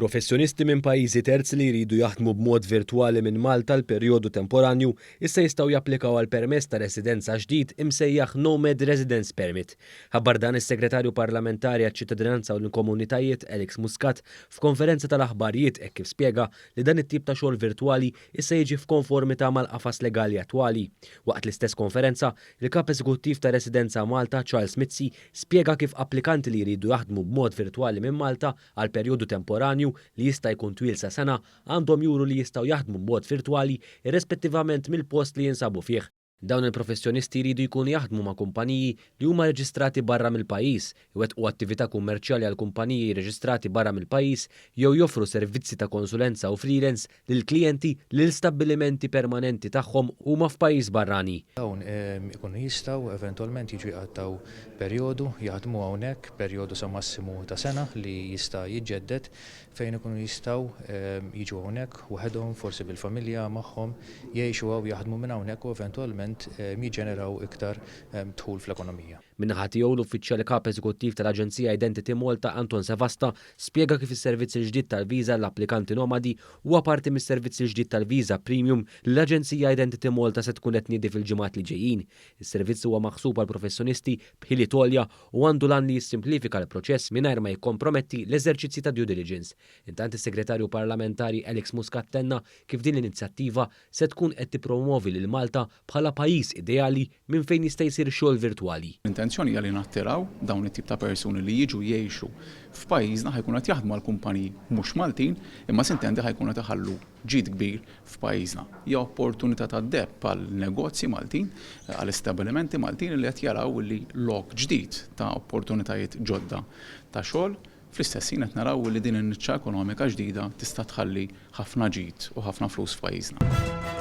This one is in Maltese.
Professjonisti minn pajjiżi terzi li jridu jaħdmu b'mod virtwali minn Malta għal perjodu temporanju issa jistgħu japplikaw għal permess ta' residenza ġdid imsejjaħ Nomad Residence Permit. Ħabbar dan is-Segretarju Parlamentari għaċ-Ċittadinanza u l-Komunitajiet Alex Muscat f'konferenza tal-aħbarijiet hekk kif spjega li dan it-tip ta' xogħol virtwali issa jiġi f'konformità mal-qafas legali attwali. Waqt l-istess konferenza, il-Kap Eżekuttiv ta' Residenza Malta Charles Mizzi spjega kif applikanti li jridu jaħdmu b'mod virtwali minn Malta għal perjodu temporanju li jista' jkun twil sa sena għandhom juru li jistgħu jaħdmu b'mod virtwali irrispettivament mill-post li jinsabu fih. Dawn il-professjonisti jridu jkunu jaħdmu ma' kumpaniji li huma reġistrati barra mill-pajjiż, iwettqu attività kummerċjali għal kumpaniji reġistrati barra mill-pajjiż jew joffru servizzi ta' konsulenza u freelance lil klijenti li l-istabbilimenti permanenti tagħhom huma f'pajjiż barrani. Dawn ikunu jistgħu eventwalment jiġu jqattgħu perjodu jaħdmu hawnhekk, perjodu sa massimu ta' sena li jista' jiġġedded, fejn ikunu jistgħu jiġu hawnhekk waħedhom, forsi bil-familja magħhom, jgħixu hawn, jaħdmu minn hawnhekk u eventwalment jiġġeneraw iktar dħul fl-ekonomija. Min-naħa tiegħu, l-Uffiċjal Kap Eżekuttiv tal-Aġenzija Identity Malta Anton Sevasta spjega kif is-servizz il-ġdid tal-viża għall-applikanti nomadi huwa parti mis-servizz il-ġdid tal-viża premium li l-Aġenzija Identity Malta se tkun qed tniedi fil-ġimgħat li ġejjin. Is-servizz huwa maħsub għal professjonisti b'ħiliet għolja u għandu l-għan li jissimplifika l-proċess mingħajr ma jikkomprometti l-eżerċizzji ta' due diligence. Intant is-Segretarju Parlamentari Alex Muscat tenna kif din l-inizjattiva se tkun qed tippromwovi lil Malta bħala pajjiż ideali minn fejn jista' jsir xogħol virtwali. L-intenzjoni hija li nattiraw dawn it-tip ta' persuni li jiġu jgħixu f'pajjiżna ħa jkunu qed jaħdmu għal kumpaniji mhux Maltin imma sintendi ħa jkunu qed iħallu ġid kbir f'pajjiżna. Hija opportunità tad-deheb għal negozji Maltin, għal istabbilimenti Maltin li qed jaraw li lok ġdid ta' opportunitajiet ġodda ta' xogħol. Fl-istess ħin qed naraw li din in-niċċa ekonomika ġdida tista' tħalli ħafna ġid u ħafna flus f'pajjiżna.